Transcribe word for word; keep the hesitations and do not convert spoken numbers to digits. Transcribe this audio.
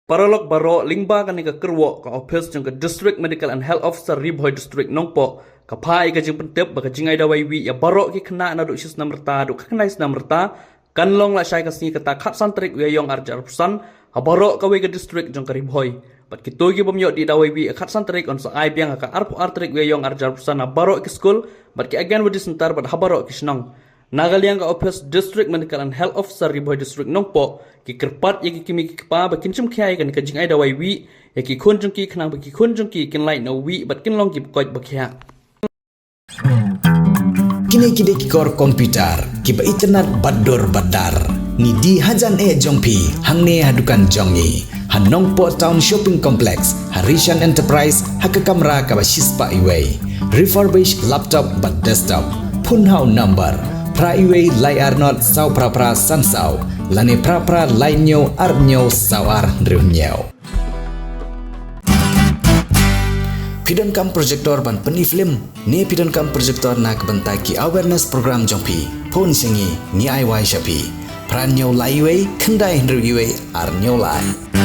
Paralok baroh, lyngba kane ka kyrwoh ka office jong ka District Medical and Health Officer Ri Bhoi District Nongpoh ka phah ïa ka jingpyntip ba ka jingai dawai wih ïa baroh ki khynnah naduh shi snem rta haduh khyndai snem rta kan long lashai ka sngi kata khatsan tarik u Ïaïong arhajar arphew san ha baroh kawei ka district jong ka Ri Bhoi. Bad kito ki bym ïoh dih dawai wih ha khatsan tarik yn sa ai biang ha ka arphew ar tarik u Ïaïong arhajar arphew san ha baroh ki skul bad ki Anganwadi Centre bad ha baroh ki shnong. Na ka liang ka office District Medical and Health Officer Ri Bhoi District Nongpoh ki kyrpad ïa ki kmie ki kpa ba kin shim khia ïa kane ka jingai dawai wih ïa ki khun jong ki khnang ba ki khun jong ki kin lait noh wih bad kin long ki ba koit ba khiah. Kine ki dei ki kor computer kiba itynnad bad dur bad dar. Ngi die hajan eh jong phi hangne ha dukan jong ngi ha Nongpoh Town Shopping Complex ha Rishan Enterprise ha ka kamra kaba shispah iwei. Refurbish laptop bad desktop. Phone ha u number phra iwei lai ar not saw phra phra san saw lane phra phra lai hynñiew ar hynñiew saw ar hynriew hynñiew. Phi donkam projector ban pyni film ne phi donkam projector na ka bynta ki awareness program jong phi? Phone sha ngi, ngi ai wai sha phi. Phra hynñiew lai iwei khyndai hynriew iwei ar hynñiew lai.